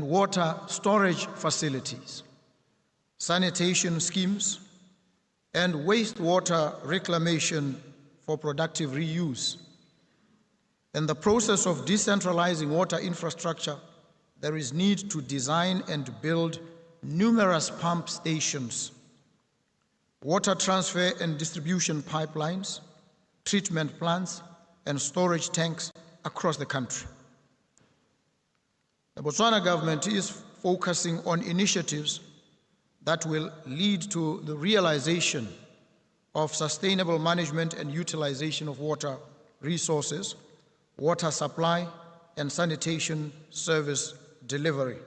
water storage facilities, sanitation schemes, and wastewater reclamation for productive reuse. In the process of decentralizing water infrastructure, there is need to design and build numerous pump stations, water transfer and distribution pipelines, treatment plants, and storage tanks across the country. The Botswana government is focusing on initiatives that will lead to the realization of sustainable management and utilization of water resources, water supply, and sanitation service delivery.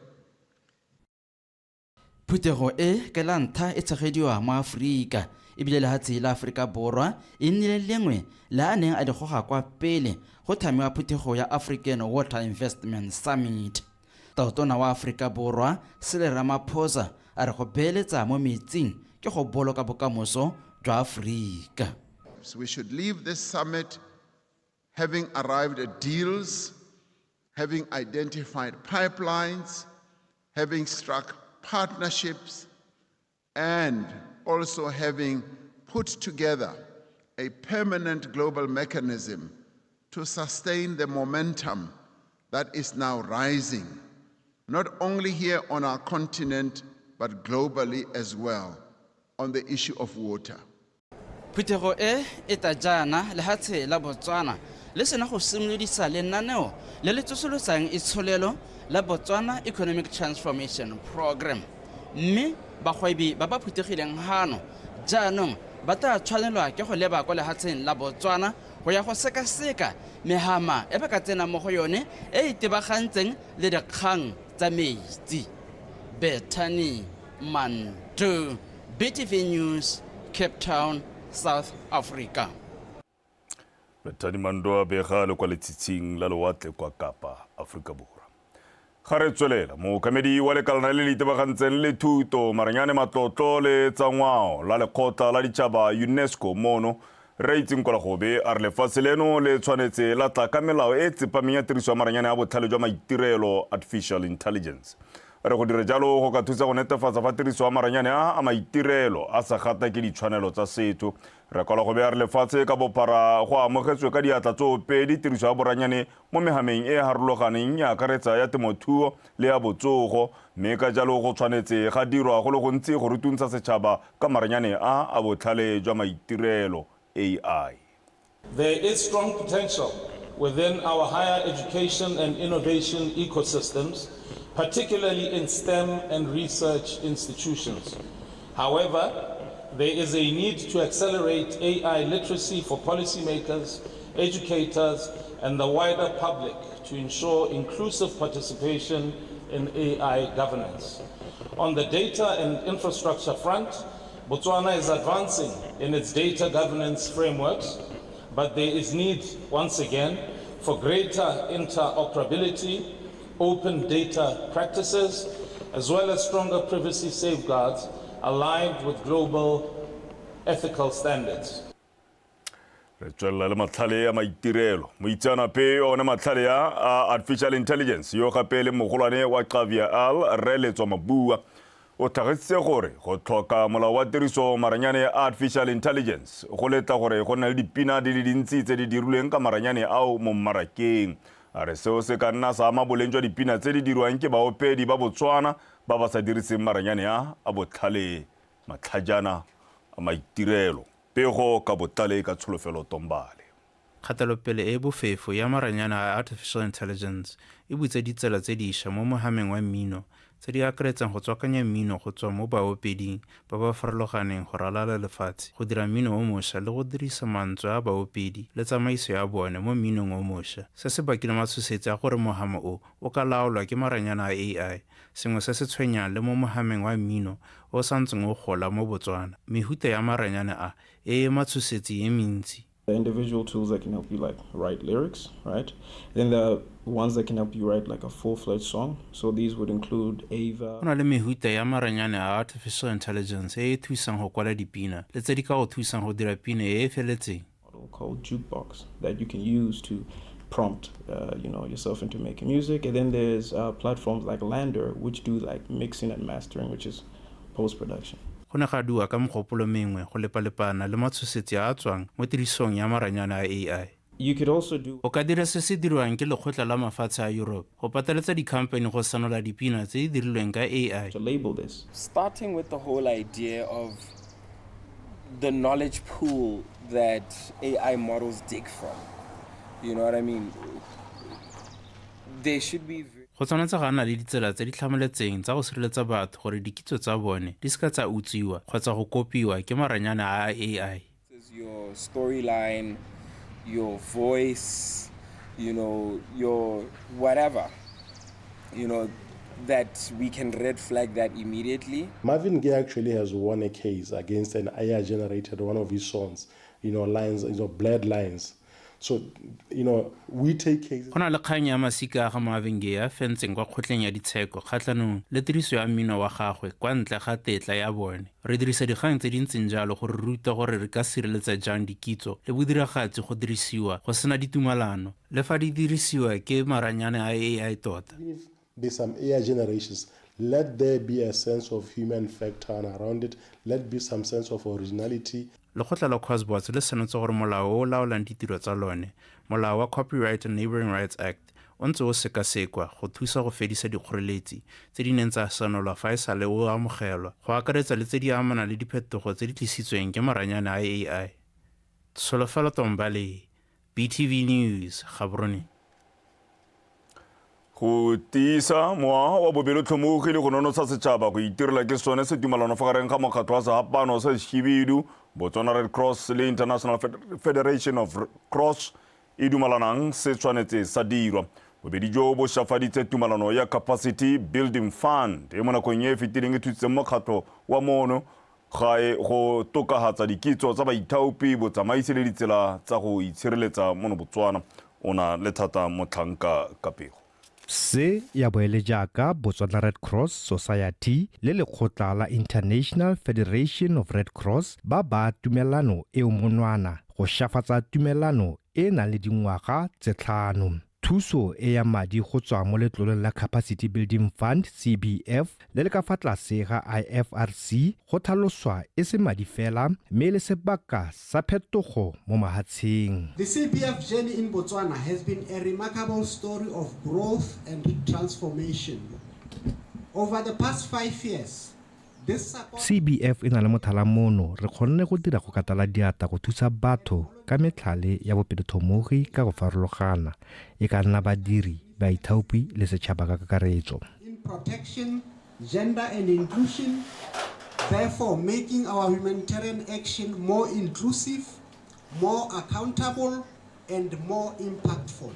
Phuthego e ke la ntlha e tshegediwa mo Aforika, ebile lehatshe la Aforika Borwa e nnile lengwe le a neng a di goga kwa pele go tlhamiwa phuthego ya African Water Investment Summit. Tautona wa Aforika Borwa Cyril Ramaphosa a re go beeletsa mo metsing ke go boloka bokamoso jwa Aforika. So we should leave this summit having arrived at deals, having identified pipelines, having struck partnerships, and also having put together a permanent global mechanism to sustain the momentum that is now rising, not only here on our continent, but globally as well, on the issue of water. Phuthego e e tla jaana lehatshe la Botswana le sena go simolodisa lenaneo le le tsosolosang itsholelo la Botswana Economic Transformation Program, mme bagwebi ba ba phuthegileng hano jaanong ba tla tshwanelwa ke go leba kwa lehatsheng la Botswana go ya go sekaseka mehama e ba ka tsenang mo go yone e e tebagantseng le dikgang tsa metsi. Bethany Mandu, BTV News, Cape Town, South Africa. Bethany Mando a bega le kwa letshitshing la lewatle kwa Kapa, Aforika Borwa. Ga re tswelela, mookamedi wa lekalana le le itebagantseng le thuto, maranyane, matlotlo le tsa ngwao la lekgotla la ditšhaba UNESCO mono, Rre Itseng Kwelagobe a re lefatshe leno le tshwanetse la tla ka melao e e tsepameng ya tiriso ya maranyane a botlhale jwa maitirelo, artificial intelligence. A re go dira jalo go ka thusa go netefatsa fa tiriso ya maranyane a a maitirelo a sa gatake ditshwanelo tsa setho. Rre Kwelagobe a re lefatshe ka bophara go amogetswe ka diatla tsoopedi tiriso ya boranyane mo mehameng e e harologaneng e akaretsa ya temothuo le ya botsogo, mme ka jalo go tshwanetse ga dirwa go le gontsi go rutuntsha setšhaba ka maranyane a a botlhale jwa maitirelo, AI. There is strong potential within our higher education and innovation ecosystems, particularly in STEM and research institutions. However, there is a need to accelerate AI literacy for policymakers, educators, and the wider public to ensure inclusive participation in AI governance. On the data and infrastructure front, Botswana is advancing in its data governance frameworks, but there is need, once again, for greater interoperability, open data practices, as well as stronger privacy safeguards aligned with global ethical standards. Re tswelela le matlhale a maitirelo. Moitseanape one matlhale a a artificial intelligence yo gape le mogolwane wa Xavier Al Rre Letswa Mabua o tlhagisitse gore go tlhoka molao wa tiriso maranyane a artificial intelligence go letla gore go nne le dipina di le dintsi tse di dirilweng ka maranyane ao mo mmarakeng. A re seo se ka nna sa ama boleng jwa dipina tse di dirwang ke baopedi ba Botswana ba ba sa diriseng maranyane a a botlhale matlhajana a maitirelo. Pego ka botlale ka Tsholofelo Tombale. Kgatelopele e e bofefo ya maranyane a artificial intelligence e butse ditsela tse dišwa mo mohameng wa mmino, tse di akaretsang go tswakanya mmino go tswa mo baopeding ba ba farologaneng go ralala lefatshe go dira mmino o mošwa le go dirisa mantswe a baopedi le tsamaiso ya bone mo mminong o mošwa. Se se bakile matshosetsi a gore mohama o o ka laolwa ke maranyane a AI, sengwe se se tshwenyang le mo mohameng wa mmino o o santseng o gola mo Botswana. Mehuta ya maranyane a e e matshosetsi e mentsi. The individual tools that can help you like write lyrics, right? Then there are ones that can help you write like a full-fledged song. So these would include Ava. Go na le mehuta ya maranyane a artificial intelligence e e thusang go kwala dipina le tse di ka go thusang go dira pina e e feletseng. Model called Jukebox that you can use to prompt yourself into making music. And then there's platforms like LANDR, which do like mixing and mastering, which is post-production. Go ne ga duwa ka megopolo mengwe go lepalepana le matshosetsi a a tswang mo tirisong ya maranyane a AI. You could also do O ka dira se se dirwang ke lekgotla la mafatshe a Europe go pateletsa dikhamphane go senola dipina tse di dirilweng ka AI. To label this. Starting with the whole idea of the knowledge pool that AI models dig from. You know what I mean? There should be Go tshwanetse ga nna le ditsela tse di tlhamaletseng tsa go sireletsa batho gore dikitso tsa bone di seka tsa utswiwa kgotsa go kopiwa ke maranyane a AI. Your storyline, your voice, your whatever, that we can red flag that immediately. Marvin Gaye actually has won a case against an AI generated one of his songs, lines, blurred lines. So, we take cases. Go na le kgang ya masika a ga Marvin Gaye a fentseng kwa kgotleng ya ditsheko kgatlhanong le tiriso ya mmino wa gagwe kwa ntle ga tetla ya bone. Re dirisa dikgang tse di ntseng jalo go re ruta gore re ka sireletsa jang dikitso le bodiragatsi go dirisiwa go sena ditumalano le fa di dirisiwa ke maranyane a AI tota. There's some AI generations, let there be a sense of human factor around it, let be some sense of originality. Lekgotla la COSBOTS le senotse gore molao o o laolang ditiro tsa lone, molao wa Copyright and Neighboring Rights Act, o ntse o sekasekwa go thusa go fedisa dikgoreletsi tse di neng tsa senolwa fa e sale o amogelwa, go akaretsa le tse di amanang le diphetogo tse di tlisitsweng ke maranyane a AI. Tsholofelo Tombale, BTV News, Gaborone. Go tiisa mowa wa bobelotlhomogi le go nonotsha setšhaba go itirela ke sone se tumalano fa gareng ga mokgatlho wa sehapano se Shibidu, Botswana Red Cross le International Federation of Cross e dumalanang se tshwanetse sa dirwa. Bobedi jo bo shafaditse tumalano ya Capacity Building Fund e mo nakong e e fetileng e thusitseng mokgatlho wa mono gae go tokafatsa dikitso tsa baithaopi, botsamaisi le ditsela tsa go itshireletsa mono Botswana. O na le thata Motlhanka ka pego. Se ya bo e le jaaka Botswana Red Cross Society le lekgotla la International Federation of Red Cross ba baa tumelano eo monwana go shafatsa tumelano e e nang le dingwaga tse 5. Thuso e ya madi go tswa mo letloleng la Capacity Building Fund CBF le le ka fa tlase ga IFRC go tlhaloswa e se madi fela mme le sebaka sa phetogo mo mahatsheng. The CBF journey in Botswana has been a remarkable story of growth and transformation. Over the past 5 years, this support CBF e na le mothala mono re kgonne go dira go katala diata go thusa batho ka metlhale ya bopelotlhomogi ka go farologana, e ka nna badiri, baithaopi le setšhaba ka kakaretso. In protection, gender and inclusion, therefore making our humanitarian action more inclusive, more accountable and more impactful.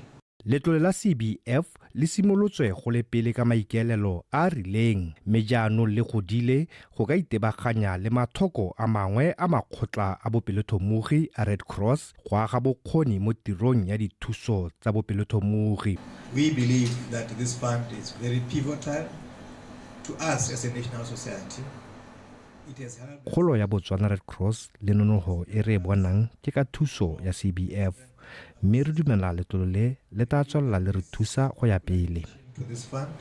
Letlole la CBF le simolotswe go le pele ka maikaelelo a a rileng, mme jaanong le godile go ka itebaganya le mathoko a mangwe a makgotla a bopelotlhomogi a Red Cross go aga bokgoni mo tirong ya dithuso tsa bopelotlhomogi. We believe that this fund is very pivotal to us as a national society. It has helped Kgolo ya Botswana Red Cross le nonoho e re e bonang ke ka thuso ya CBF, mme re dumela letlole le le tla tswelela le re thusa go ya pele. To this fund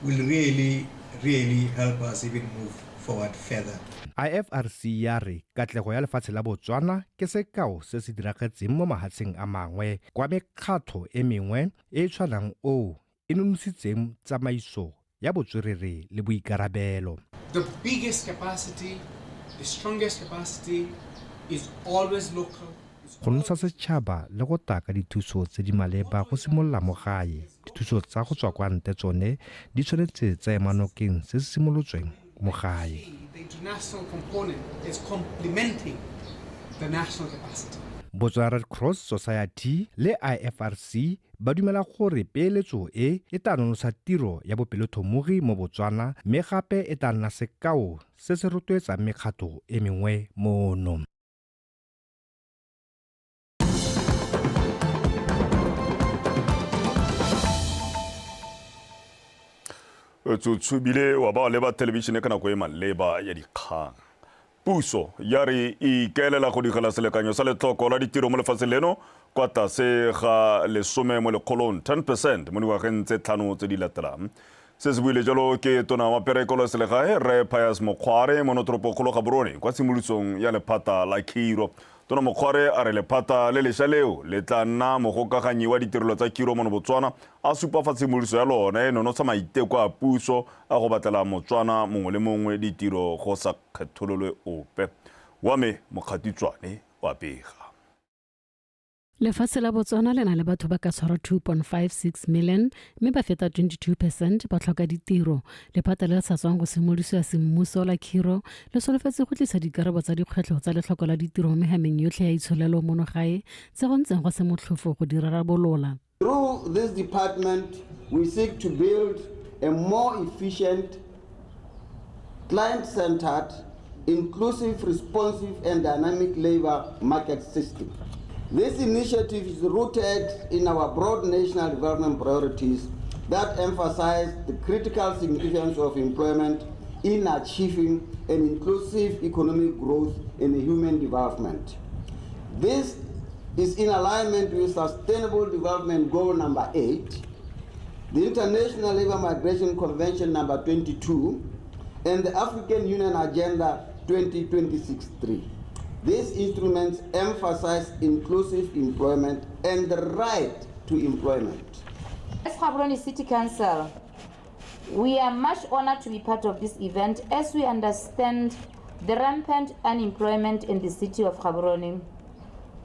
will really, really help us even move forward further. IFRC ya re katlego ya lefatshe la Botswana ke sekao se se diragetseng mo mahatsheng a mangwe kwa mekgatlho e mengwe e e tshwanang oo e nonositseng tsamaiso ya botswerere le boikarabelo. The biggest capacity, the strongest capacity is always local. Go nosa setšhaba le go taka dithuso tse di maleba go simolola mo gae. Dithuso tsa go tswa kwa ntle tsone di tshwanetse tsa ema nokeng se se simolotsweng mo gae. The international component is complementing the national capacity. Botswana Red Cross Society le IFRC ba dumela gore peeletso e e tla nonotsha tiro ya bopelotlhomogi mo Botswana, mme gape e tla nna sekao se se rotloetsang mekgatlho e mengwe mono. Tsotshobile wa ba leba thelebišene ka nako e maleba ya dikgang. Puso ya re e ikaelela go digela selekanyo sa letlhoko la ditiro mo lefatsheng leno kwa tlase ga lesome mo lekgolong, 10 percent, mo dingwageng tse tlhano tse di latelang. Se se buile jalo ke tona wa perekelo ya selegae Rre Pius Mokgware mo notoropokgolo Gaborone kwa tshimolodisong ya lephata la khiro. Tona Mokgware a re lephata le lesha leo le tla nna mogokaganyi wa ditirelo tsa khiro mono Botswana, a supa fa tshimolodiso ya lone e nonotsha maiteko a puso a go batlela Motswana mongwe le mongwe ditiro go sa kgethololwe ope. Wa me Mokgatitswane wa bega. Lefatshe la Botswana le na le batho ba ka tshwara 2.56 million mme ba feta 22 percent ba tlhoka ditiro. Lephata le le sa tswang go simolodisiwa semmuso la khiro le solofetse go tlisa dikarabo tsa dikgwetlho tsa letlhoko la ditiro mo mehameng yotlhe ya itsholelo mono gae tse go ntseng go se motlhofo go di rarabolola. Through this department, we seek to build a more efficient, client-centered, inclusive, responsive, and dynamic labor market system. This initiative is rooted in our broad national development priorities that emphasize the critical significance of employment in achieving an inclusive economic growth and human development. This is in alignment with Sustainable Development Goal number 8, the International Labour Migration Convention number 22, and the African Union Agenda 2026-3. These instruments emphasize inclusive employment and the right to employment. As Gaborone City Council, we are much honored to be part of this event as we understand the rampant unemployment in the city of Gaborone.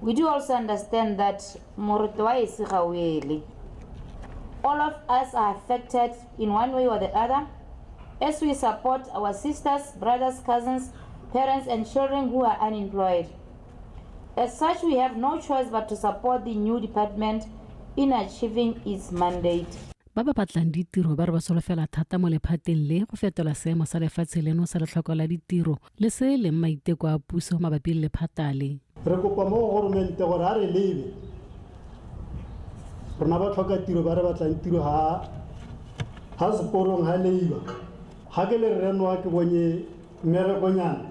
We do also understand that moroto wa esi ga o ele. All of us are affected in one way or the other as we support our sisters, brothers, cousins, parents and children who are unemployed. As such, we have no choice but to support the new department in achieving its mandate. Ba ba batlang ditiro ba re ba solofela thata mo lephateng le go fetola seemo sa lefatshe leno sa letlhoko la ditiro le se e leng maiteko a puso mabapi le lephata le. Re kopa mo go goromente gore a re lebe rona ba tlhoka tiro ba re batlang tiro ha ha seporong ha leiba ga ke le rre noa ke bonye mmerekonyana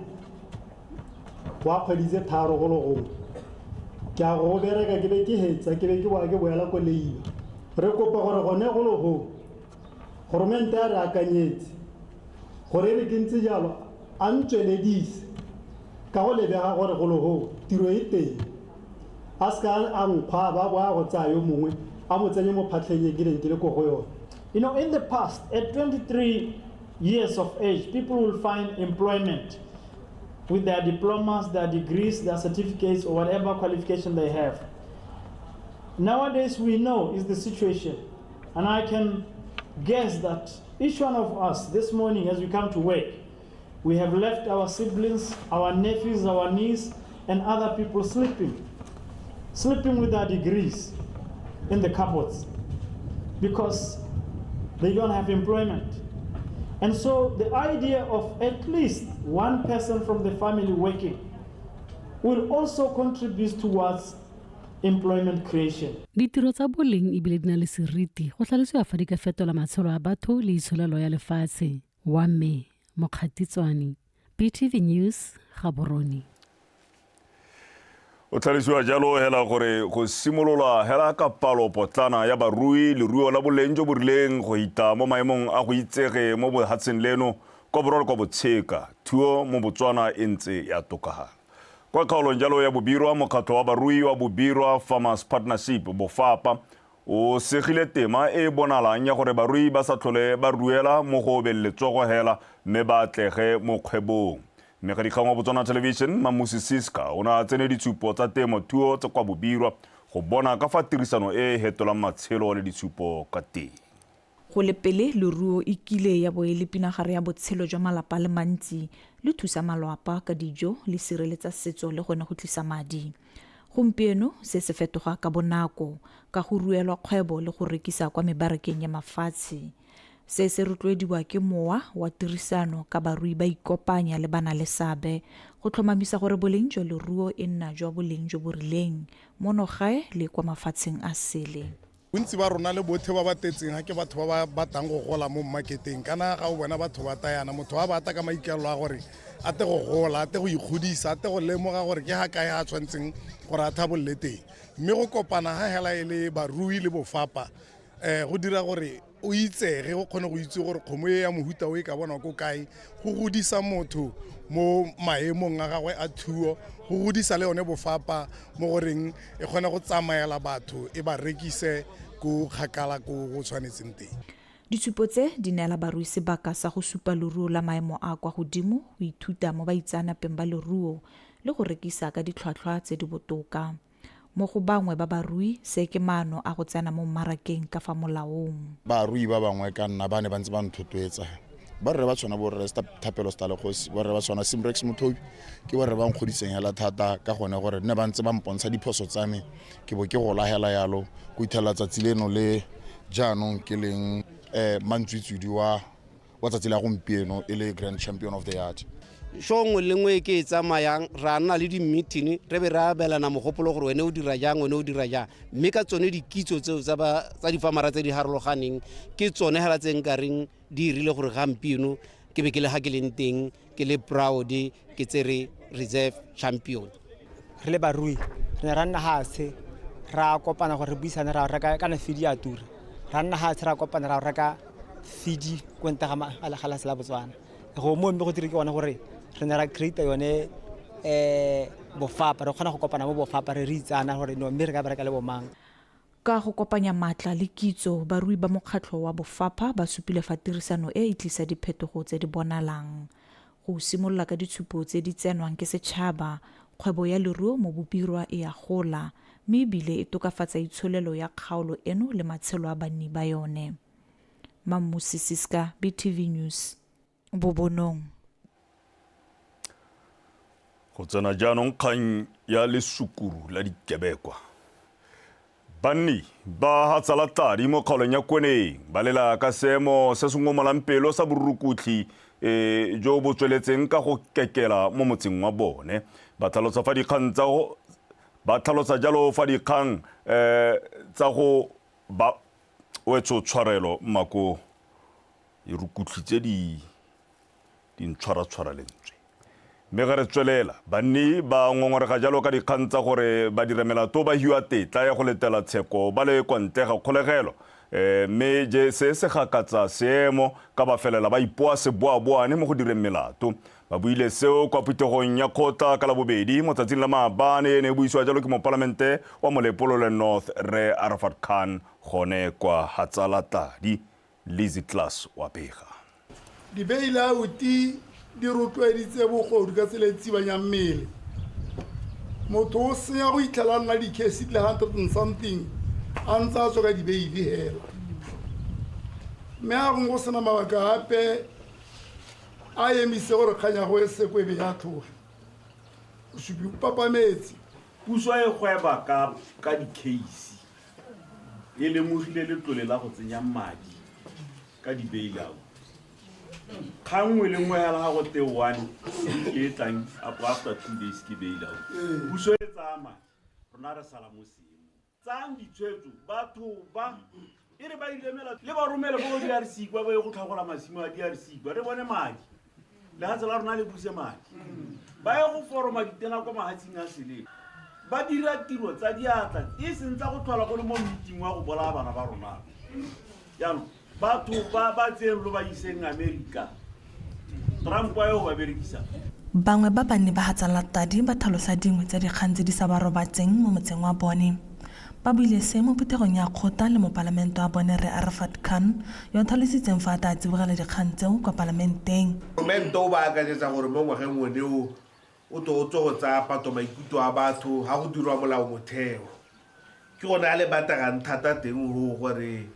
wa kgwedi tse tharo go le gongwe ke a go bereka ke be ke hetsa ke be ke boa ke boela ko leiba re kopa gore gone go le gongwe goromente a re akanyetse gore re ke ntse jalo a ntsweledise ka go lebega gore go le gongwe tiro e teng a se ka a nkgwa ba boa go tsaya yo mongwe a mo tsenye mo phatlheng e ke neng ke le ko go yone. In the past, at 23 years of age, people will find employment with their diplomas, their degrees, their certificates, or whatever qualification they have. Nowadays, we know is the situation. And I can guess that each one of us this morning, as we come to work, we have left our siblings, our nephews, our nieces, and other people sleeping, sleeping with their degrees in the cupboards because they don't have employment. And so the idea of at least one person from the family working will also contribute towards employment creation. Ditiro tsa boleng ebile di na le seriti go tlhalosiwa fa di ka fetola matshelo a batho le itsholelo ya lefatshe. Wa me Mokgatitswane, BTV News, Gaborone. O tlhalosiwa jalo hela gore go simolola hela ka palo potlana ya barui leruo la boleng jo bo rileng go ita mo maemong a go itsege mo bohatsheng leno kwa borwa le kwa botsheka thuo mo Botswana e ntse ya tokagala. Kwa kgaolong jalo ya Bobirwa, mokgatlho wa barui wa Bobirwa Farmers Partnership Bofapa o segile tema e e bonalang ya gore barui ba sa tlhole ba ruela mo go obeng letsogo hela mme ba atlege mo kgwebong. Mmegadikgang wa Botswana Television, Mamusi Siska, o ne a tsene ditshupo tsa temo thuo tsa kwa Bobirwa go bona ka fa tirisano e e hetolang matshelo le ditshupo ka teng. Go le pele, leruo e kile ya bo e le pinagare ya botshelo jwa malapa a le mantsi, le thusa malwapa ka dijo, le sireletsa setso le gone go tlisa madi. Gompieno se se fetoga ka bonako, ka go ruelwa kgwebo le go rekisa kwa mebarakeng ya mafatshe. Se se rotloediwa ke mowa wa tirisano ka barui ba ikopanya le ba-na-le-seabe go tlhomamisa gore boleng jwa leruo e nna jwa boleng jo bo rileng mono gae le kwa mafatsheng a sele. Bontsi ba rona le botlhe ba ba tetseng ga ke batho ba ba batlang go gola mo mmaketeng, kana ga o bona batho ba tayana, motho a bata ka maikaelelo a gore a te go gola, a te go ikgodisa, a te go lemoga gore ke ga kae a tshwanetseng gore a thabolole teng. Mme go kopana ga hela e le barui le bofapa, go dira gore o itsege, go kgone go itse gore kgomo e ya mohuta o e ka bonwa ko kae, go godisa motho mo maemong a gagwe a thuo, go godisa le yone bofapa mo goreng e kgone go tsamaela batho e ba rekise ko kgakala ko go tshwanetseng teng. Ditshupo tse di neela barui sebaka sa go supa leruo la maemo a kwa godimo, go ithuta mo baitseanapeng ba leruo le go rekisa ka ditlhwatlhwa tse di botoka. Mo go bangwe ba barui, se ke maano a go tsena mo mmarakeng ka fa molaong. Barui ba bangwe ka nna ba ne ba ntse ba nthotloetsa. Borre ba tshwana borre Thapelo Stalekgosi, borre ba tshwana Simrex Mothobi, ke borre ba nkgodiseng hela thata ka gone gore ne ba ntse ba mpontsha diphoso tsa me, ke bo ke gola hela yalo go ithela tsatsi leno le jaanong ke leng mantswitswidi wa wa tsatsi la gompieno e le grand champion of the yard. Show nngwe le nngwe e ke e tsamayang, ra nna le di-meeting, re be re abelana mogopolo gore wene o dira jang, wene o dira jang. Mme ka tsone dikitso tseo tsa difamara tse di harologaneng, ke tsone hela tse nkareng di irile gore gampieno ke be ke le ga ke leng teng, ke le proud, ke tsere reserve champion. Re le barui, re ne ra nna hatshe, ra kopana gore re buisane, ra reka kana feed ya tura. Ra nna hatshe, ra kopana, ra reka feed ko ntle ga legae la Botswana. Go mo mme go dire ke gone gore re ne ra create yone bofapa, re kgona go kopana mo bofapa, re re itsana gore no mme re ka bereka le bomang. Ka go kopanya matla le kitso, barui ba mokgatlho wa bofapa ba supile fa tirisano e e tlisa diphetogo tse di bonalang. Go simolola ka ditshupo tse di tsenwang ke setšhaba, kgwebo ya leruo mo Bobirwa e a gola, mme ebile e tokafatsa itsholelo ya kgaolo eno le matshelo a banni ba yone. Mammusi Siska, BTV News, Bobonong. Go tsena jaanong kgang ya lesukuru la dikebekwa. Banni ba Hatsalatladi mo kgaolong ya Kweneng ba lela ka seemo se se ngomolang pelo sa borukutlhi jo bo tsweletseng ka go kekela mo motseng wa bone. Ba tlhalosa fa dikgang tsa go ba tlhalosa jalo fa dikgang tsa go ba wetso tshwarelo mako e rukutlhi tse di dintshwaratshwara lentswe. Mme ga re tswelela, banni ba ngongorega jalo ka dikgang tsa gore badiramelato ba hiwa tetla ya go letela tsheko ba le kwa ntle ga kgolegelo. Mme je se se gakatsa seemo ka ba felela ba ipoa seboaboane mo go direng melato. Ba buile seo kwa phuthegong ya kgotla ka Labobedi mo tsatsing la maabane, e ne e buisiwa jalo ke mopalamente wa Molepolole North Rre Arafat Khan gone kwa Hatsalatladi. Lizzy Klaas wa bega. Dibeilaoti di rotloeditse bogodu ka tsela e tsibanyang mmele. Motho o senya go itlhela a nna di-case di le 100 and something a ntse a tswa ka dibeili hela. Mme a gongwe go sena mabaka ape a emise gore kgang ya go e sekwe e be ya tlhoge. Bosupi bo papametse. Puso e gweba ka di-case, e lemogile letlole la go tsenya madi ka di-bail out. Kgang nngwe le nngwe hela ga go te one week e tlang apo after 2 days ke bail out. Puso e tsaya madi, rona re sala mo seemong. Tsayang ditshwetso, batho ba e re ba ilemela le ba romele ko DRC kwa ba ye go tlhagola masimo a DRC kwa re bone madi. Lehatshe la rona le buse madi. Ba ye go foroma ditena kwa mahatsheng a seleng. Ba dira tiro tsa diatla e seng tsa go tlhola go le mo meeting wa go bolaya bana ba rona. Jaanong batho ba ba tseng lo ba iseng America, Trump a ye go ba berekisa. Bangwe ba banni ba Hatsalatladi ba tlhalosa dingwe tsa dikgang tse di sa ba robatseng mo motseng wa bone. Ba buile se mo phuthegong ya kgotla le mopalamente wa bone Rre Arafat Khan yo a tlhalositseng fa a tla tsibogela dikgang tseo kwa palamenteng. Goromente o ba akanyetsa gore mo ngwageng one o, o to o tswe go tsaya pato maikutlo a batho ha go dirwa molao motheo. Ke gone a le bategang thata teng go gore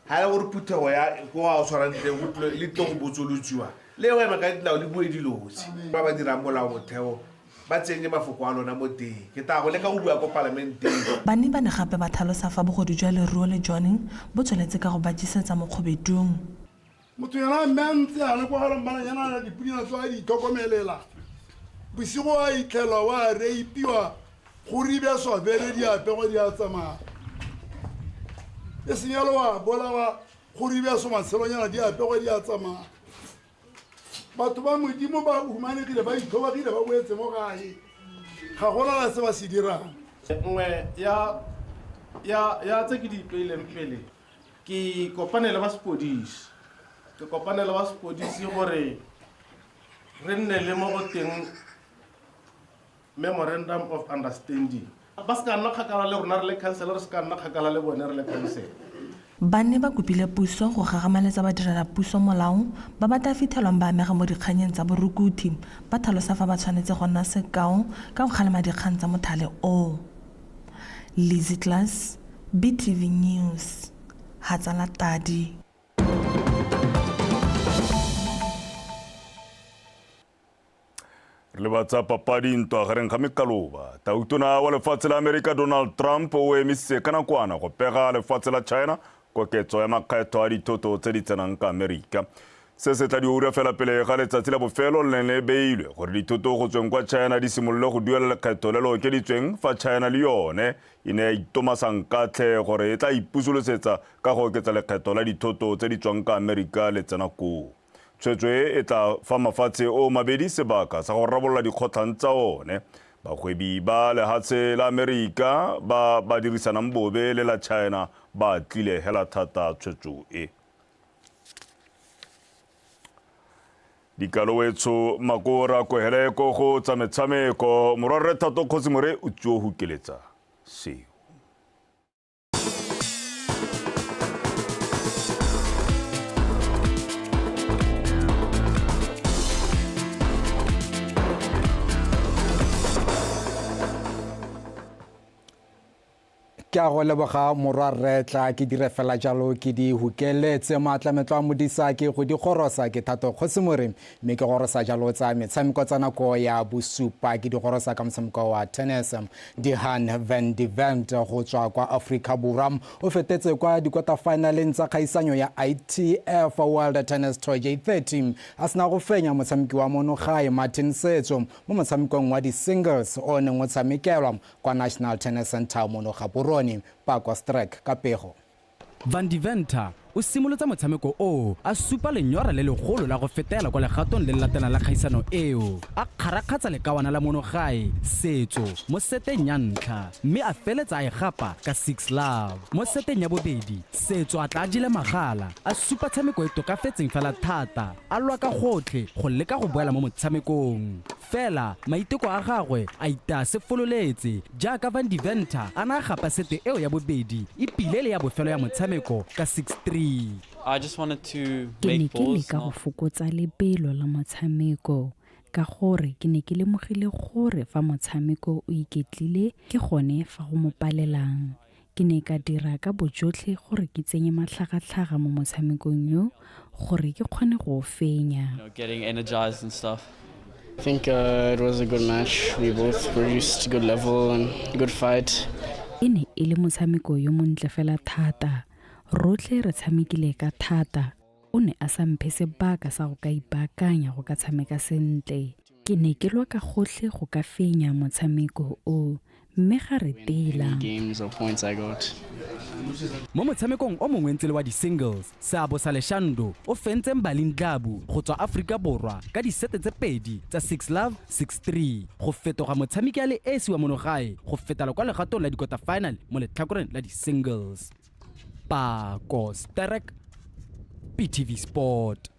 ha e le gore phuthego ya ko a o tshwarang teng go tlile le tlile go botsolotsiwa le go ema ka dinao le bue dilo tse. Ba ba dirang molao motheo ba tsenye mafoko a lona mo teng. Ke tla go leka go bua ko palamenteng. Banni ba ne gape ba tlhalosa fa bogodu jwa leruo le jone bo tsweletse ka go ba jesetsa mo kgobedung. Motho yena mme a ntse a le kwa ga mmalanyana a na dipunyana tso a di itlhokomelela. Bosigo a itlhelwa wa reipiwa go ribeswa bere di apegwa di a tsamaya. E seng yalo wa bolawa go ribeso matshelonyana di apegwa di a tsamaya. Batho ba Modimo ba humanegile, ba itlhobogile, ba boetse mo gae. Ga gona la se ba se dirang. Nngwe ya ya ya tse ke di ipeileng pele ke kopane le ba sepodisi. Ke kopane le ba sepodisi gore re nne le mo go teng memorandum of understanding. Ba se ka nna kgakala le rona re le council, re se ka nna kgakala le bone re le council. Banni ba kopile puso go gagamaletsa badirelapuso molao ba ba tla fithelwang ba amega mo dikganyeng tsa borukuthi, ba thalosa fa ba tshwanetse go nna sekao ka go kgalema dikgang tsa mothale oo. Lizzy Klaas, BTV News, Hatsalatadi. Re lebatsa papadi ntwa gareng ga mekaloba. Tautona wa lefatshe la Amerika Donald Trump o emisitse ka nakwana go pega lefatshe la China koketso ya makgetho a dithoto tse di tsenang ka Amerika. Se se tla dioura fela pele ga letsatsi la bofelo le ne le beilwe gore dithoto go tsweng kwa China di simolole go duela lekgetho le le okeditsweng fa China le yone e ne ya itoma sankatlhe gore e tla ipusolosetsa ka go oketsa lekgetho la dithoto tse di tswang ka Amerika le tsena koo. Tshwetso e e tla fa mafatshe o mabedi sebaka sa go rarabolola dikgotlhang tsa one. Bagwebi ba lehatshe la Amerika ba ba dirisanang bobe le la China ba tlile hela thata tshwetso e. Dikalowetsho Makora Koheleko go tsa metshameko morwarre Thato Kgosi More o tsuo hukeletsa seo. Ke a go leboga morwa tla ke dire fela jalo ke di hukeletse maatlametlo a modisa ke go di gorosa ke Thato Kgosimore mme ke gorosa jalo tsa metshameko tsa nako ya bosupa ke di gorosa ka motshameko wa tennis. Dihan van de Vent go tswa kwa Aforika Borwa o fetetse kwa dikota-finaleng tsa kgaisanyo ya ITF World Tennis Tour J30 a sena go fenya motshameki wa mono gae Martin Setso mo motshamekong wa di-singles o neng o tshamekelwa kwa National Tennis Center mono Gaborone. Pako Strek ka pego. Van Deventer o simolotse motshameko oo a supa lenyora le legolo la go fetela kwa legatong le le latelang la kgaisano eo, a kgarakgatsa lekawana la mono gae, Setso, mo seteng ya ntlha mme a feletsa a e gapa ka 6-love. Mo seteng ya bobedi, Setso a tla a jele magala, a supa tshameko e tokafetseng fela thata, a lwa ka gotlhe go leka go boela mo motshamekong. Fela maiteko a gagwe a itaya se fololetse jaaka Van Deventer a ne a gapa sete eo ya bobedi e pile le ya bofelo ya motshameko ka 6-3. I just wanted to Ke ne make ke balls, leka go not fokotsa lebelo la motshameko ka gore ke ne ke lemogile gore fa motshameko o iketlile ke gone fa go mo palelang. Ke ne ka dira ka bojotlhe gore ke tsenye matlhagatlhaga mo motshamekong yo gore ke kgone go o fenya. Getting energized and stuff. I think it was a good match. We both produced good level and good fight. E ne e le motshameko yo montle fela thata. Rotlhe re tshamekile ka thata. O ne a sa mphe sebaka sa go ka ipaakanya go ka tshameka sentle. Ke ne ke lwa ka gotlhe go ka fenya motshameko o, mme ga re tela. Games or points I got. Mo motshamekong o mongwe ntse le wa di-singles, Seabo sa Leshando o fentse Mbali Ndlabu go tswa Aforika Borwa ka disete tse pedi tsa 6-love 6-3 go fetoga motshameki a le esi wa monogae go fetela kwa legatong la di-quarter final mo letlhakoreng la di-singles. Pako Sterek, BTV Sport,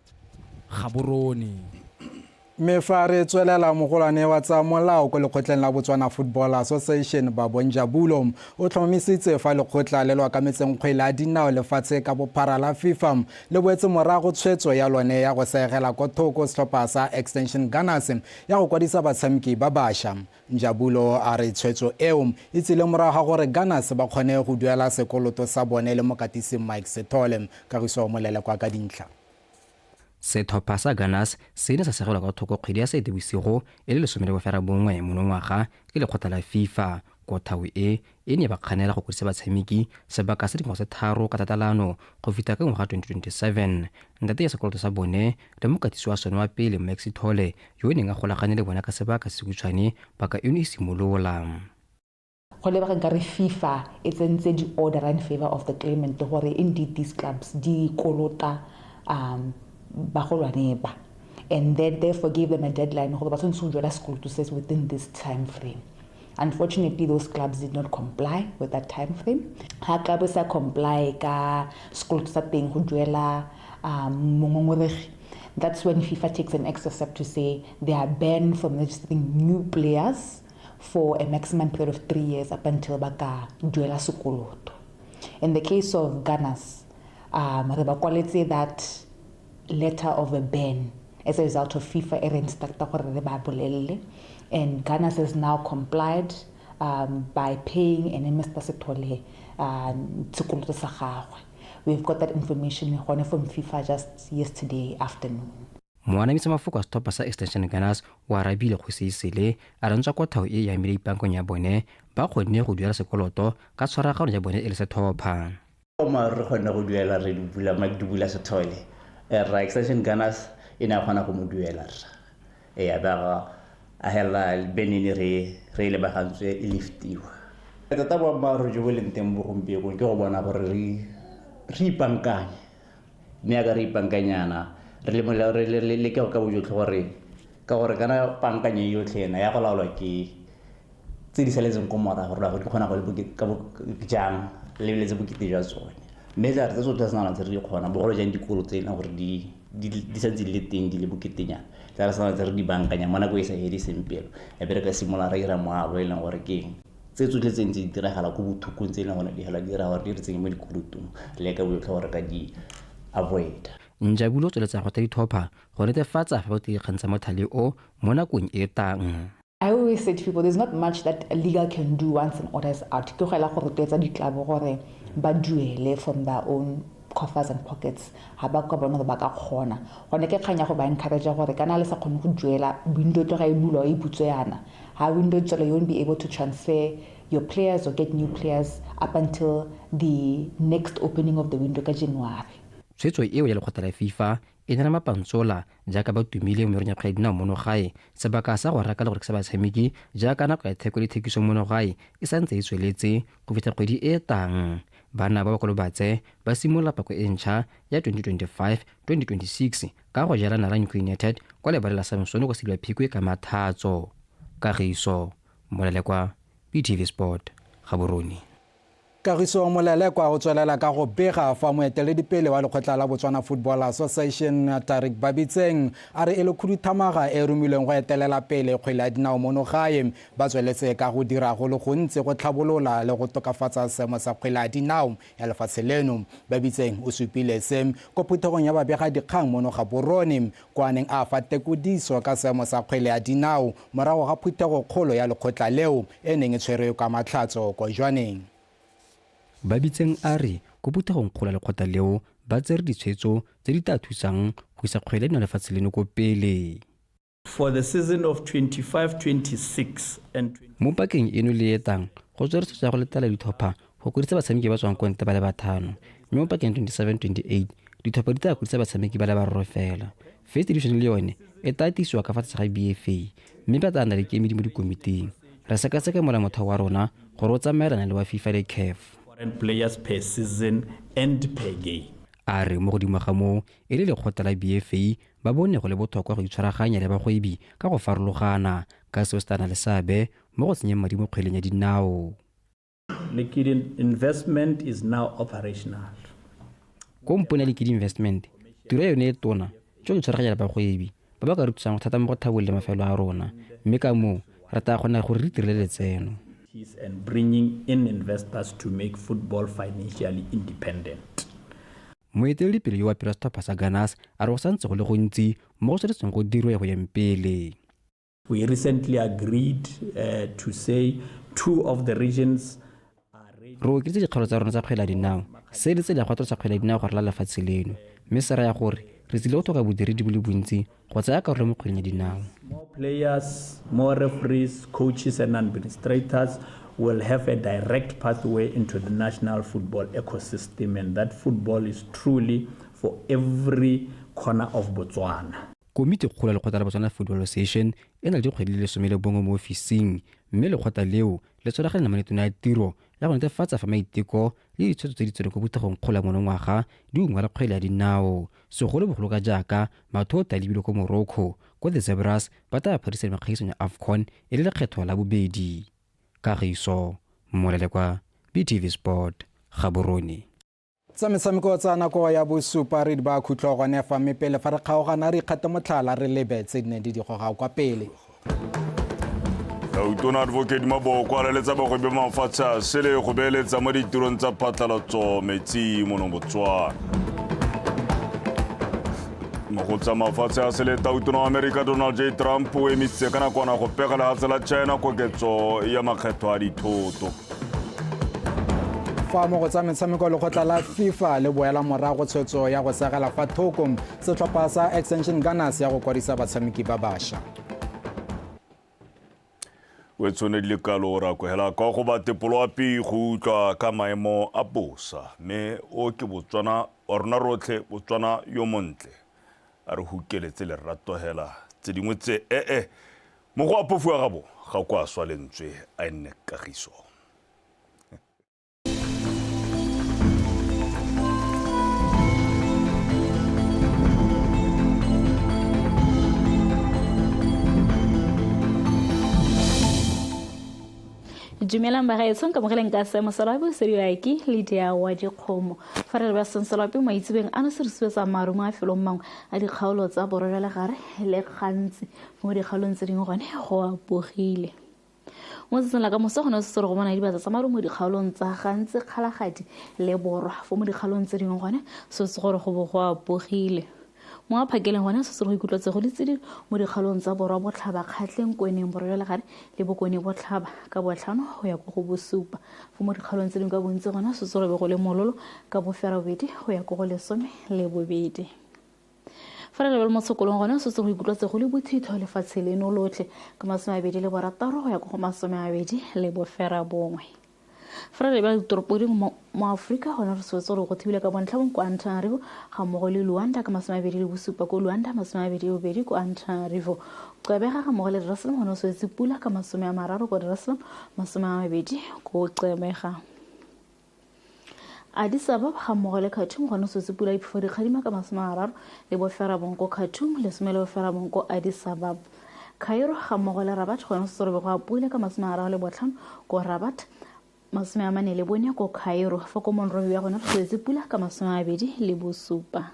Gaborone. Mme fa re tswelela, mogolwane wa tsa molao ko lekgotleng la Botswana Football Association Babon Jabulo o tlhomamisitse fa lekgotla le lo akametseng kgwele ya dinao lefatshe ka bophara la FIFA le boetse morago tshwetso ya lone ya go seegela ko thoko setlhopha sa Extension Gunners ya go kwadisa batshameki ba bašwa. Njabulo a re tshwetso eo e tsile morago ga gore Gunners ba kgone go duela sekoloto sa bone le mokatisi Mike Sithole. Kagiso Molelekwa ka dintlha. Setlhopha sa Gunners se ne sa segelwa ka thoko kgwedi ya Seetebosigo e le 19 monongwaga ke lekgotla la FIFA. Kothao e e ne ba kganela go kwadisa batshameki sebaka sa dingwaga tse tharo ka tatelano go fitlha ka ngwaga 2027. Ntate ya sekoloto sa bone le mokatisi wa sone wa pele Mike Sithole yo o neng a golagane le bona ka sebaka se sekhutshwane paka eno e simolola. Go lebega nkare FIFA e tsentse di-order in favor of the claimant gore indeed these clubs di kolota bagolwane ba, and then therefore gave them a deadline gore ba tshwanetse go duela sekoloto se within this time frame. Unfortunately, those clubs did not comply with that time frame. Ha club e sa comply ka sekoloto sa teng go duela mongongoregi, that's when FIFA takes an extra step to say they are banned from registering new players for a maximum period of 3 years up until ba ka duela sekoloto. In the case of Gunners, re ba kwaletse that letter of a ban as a result of FIFA e re instructa gore re ba bolelele, and Gunners has now complied by paying ene Mr. Sithole sekoloto sa gagwe. We've got that information gone from FIFA just yesterday afternoon. Moanamisa mafoko a setlhopha sa Extension Gunners o arabile kgosi Isele a re ntswa kothao e e amile ipaakong ya bone ba kgonne go duela sekoloto ka tshwaragano ya bone e le setlhopha. Re kgonne go duela re dubula Mike Dubula Sithole. Ra Extension Gunners e ne a kgona go mo duela rra. E a ba a hela Benini re re lebagantswe e liftiwa. Tota boammaaruri jo bo leng teng bo gompieno ke go bona gore re ipankanye. Mme ya ka re ipankanyana re le molao re le le ke ka bojotlhe gore ka gore kana pankanye yotlhe ena ya go laolwa ke tse di saletseng ko morago gore di kgona go le ka jang lebeletse bokete jwa tsone. Mme tla re tse tsotlhe se tse re di kgona bogolo jang dikolo tse e leng gore di santse di le teng di le boketenyana tla re santse re di bankanya mo nako e sa fediseng pelo e be re ka simolola re ira moalo e leng gore ke eng tse tsotlhe tse ntse di diragala ko bothokong tse e leng gore di hela di dira gore di re tsenye mo dikolotong le ka bojotlhe gore ka di avoid. Njabulo o tsweletsa go tla ditlhopha go netefatsa fa ba dikgang tsa mothale o mo nakong e tang. I always say to people, there's not much that legal can do once an order is out. Ke go ela go rotloetsa ditlabo gore ba duele from their own coffers and pockets. Ha ba ka bona gore ba ka kgona. Gone ke kgang ya go ba encourage gore kana le sa kgone go duela, window tloga e bulwa e butswe yana. Ha window tswela, you won't be able to transfer your players or get new players up until the next opening of the window ka January. Tshwetso eo ya lekgotla la FIFA e nela mapantsola jaaka ba tumile mo merong ya kgwele dinao mono gae sebaka sa go reka le go rekisa batshameki jaaka nako ya theko le thekiso mono gae e santse e tsweletse go fitlha kgwedi e tang. Banna ba Bakolobatse ba simolola pako e ntšha ya 2025-2026 ka go jela Nala United kwa lebaleng la Samson go Seliwa Phikwe ka Mathatso. Kagiso Molelekwa, BTV Sport, Gaborone. Kagiso Molelekwa o tswelela ka go bega fa moeteledipele wa lekgotla la Botswana Football Association Tarik Babitseng a re e le khuduthamaga e romilweng go etelela pele kgwele ya dinao mono gae ba tsweletse ka go dira go le gontsi go tlhabolola le go tokafatsa seemo sa kgwele ya dinao ya lefatshe leno. Babitseng o supile se ko phuthegong ya babegadikgang mono Gaborone kwa neng a fa tekodiso ka seemo sa kgwele ya dinao morago ga phuthegokgolo ya lekgotla leo e neng e tshwerwe ka Matlhatso kwa Jwaneng. Babitseng a re ko phuthegong kgolo ya lekgotla leo ba tsere ditshwetso tse di tla thusang go isa kgwele ya dinao lefatshe leno ko pele. For the season of 25-26 and mo pakeng eno le etang go tswere tshwetso ya go letela ditlhopha go kwadisa batshameki ba tswang ko ntle ba le bathano, mme mo pakeng 27-28 ditlhopha di tla kwadisa batshameki ba le bararo fela. First Division le yone e tla tisiwa ka fa tlase ga BFA mme ba tla nna le kemedi mo dikomiting. Re sekaseka molaomotheo wa rona gore o tsamaelana le wa FIFA le CAF. Foreign players per season and per game. A re mo godimo ga moo e le lekgotla la BFA ba bone go le botlhokwa go itshwaraganya le bagwebi ka go farologana ka seo se tla na le seabe mo go tsenyeng madi mo kgweleng ya dinao. Liquid Investment is now operational. Kompone ya Liquid Investment tiro ya yone e tona ke go itshwaraganya le bagwebi ba ba ka re thusang thata mo go tlhabololeng mafelo a rona, mme ka moo re tla kgona gore re itirele letseno. And bringing in investors to make football financially independent. Moeteledipele yo wa pele wa setlhopha sa Gunners a re go santse go le gontsi mo go tshwanetseng go dirwe go yeng pele. We recently agreed to say two of the regions. Re okeditse dikgaolo tsa rona tsa kgwele ya dinao, se le tsela ya go atolosa kgwele ya dinao go ralala lefatshe leno, mme se raya gore re tsile go tlhoka bodiredi bo le bontsi go tsaya karolo mo kgweleng ya dinao. More players, more referees, coaches and administrators will have a direct pathway into the national football ecosystem, and that football is truly for every corner of Botswana. Komiti kgolo ya lekgotla la Botswana Football Association e na le dikgwedi di le 11 mo ofising, mme lekgotla leo le tshwaragane namanetona ya tiro ya go netefatsa fa maiteko le ditshwetso tse di tserweng ko phuthegong kgolo ya monongwaga di ungwela kgwele ya dinao, segolobogolo ka jaaka mathota a lebile ko Morocco, ko The Zebras ba tla phadisana mo ya AFCON e le lekgetho la bobedi. Kagiso Molelekwa, BTV Sport, Gaborone. Tsa metshameko tsa nako ya bosupa re di ba khutlo gone fa, mme pele fa re kgaogana re ikgate motlhala re lebe tse di neng di di goga kwa pele. Tautona Advocate Maboko a laletsa bagwebi ba mafatshe a sele go beeletsa mo ditirong tsa phatlalatso metsi mono Botswana. Mo go tsa mafatshe a sele, tautona wa Amerika Donald J. Trump o emisitse ka nakwana go pega lefatshe la China koketso ya makgetho a dithoto. Fa mo go tsa metshameko, lekgotla la FIFA le boela morago tshwetso ya go segela fa thoko setlhopha sa Extension Gunners ya go kwadisa batshameki ba bašwa. O tshwane di le kalo ra kwegela kwa go ba tepoloapi go utlwa ka maemo a bosa, mme o ke Botswana wa rona rotlhe, Botswana yo montle, a re hukeletse lerato hela tse dingwe tse ee mo go apofuwa ga bo ga kwa swa lentswe a e nne kagiso. Dumelang bagaetsho, nkamogeleng ka seemo sa loapi sediwa ke Lydia wa Dikgomo. Fa re leba seng sa loapi maitsebeng ano, se re supetsa maru mo mafelong mangwe a dikgaolo tsa borwa jwa legare le gantsi mo dikgaolong tse dingwe gone go apogile. Mo tsatsing la ka moso gone se re go bona dibatsa tsa maru mo dikgaolong tsa gantsi Kgalagadi le borwa, fo mo dikgaolong tse dingwe gone se se gore go bo go apogile. Mo a phakeleng gone se se go ikutlwetse go le tsididi mo dikgaolong tsa borwa botlhaba, Kgatleng, Kweneng, borwa jwa legare le bokone botlhaba ka 5 go ya ko go 7, fo mo dikgaolong tse dingwe ka bontsi gone se se go be go le mololo ka 8 go ya ko go 12. Fa re lebele mo sekolong gone se se go ikutlwetse go le bothitho lefatshe leno lotlhe ka 26 go ya ko go 29. Fa re lebela ditoropo dingwe mo Aforika gone re swetse gore go thibile ka 9 ko Antananarivo ga mmogo le Luanda, ka 27 ko Luanda, 22 ko Antananarivo. Gqeberha ga mmogo le Dar es Salaam gone o swetse pula ka 30 ko Dar es Salaam, 20 ko Gqeberha. Addis Ababa ga mmogo le Khartoum gone o swetse pula diphefo dikgadima ka 39 ko Khartoum, 19 ko Addis Ababa. Cairo ga mmogo le Rabat gone o setse go a pula ka 35 ko Rabat, 44 ko Cairo, fa ko Monrovia gone re swetse pula ka 27.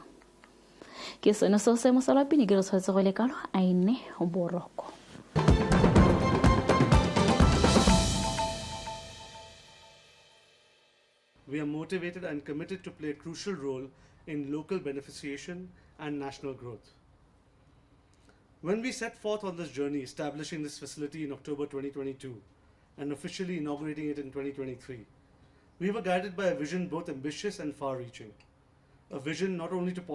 Ke sone seo seemo sa loapine ke re tshwanetse go lekalo a e nne boroko. We are motivated and committed to play a crucial role in local beneficiation and national growth. When we set forth on this journey, establishing this facility in October 2022 and officially inaugurating it in 2023, we were guided by a vision both ambitious and far-reaching. A vision not only to polish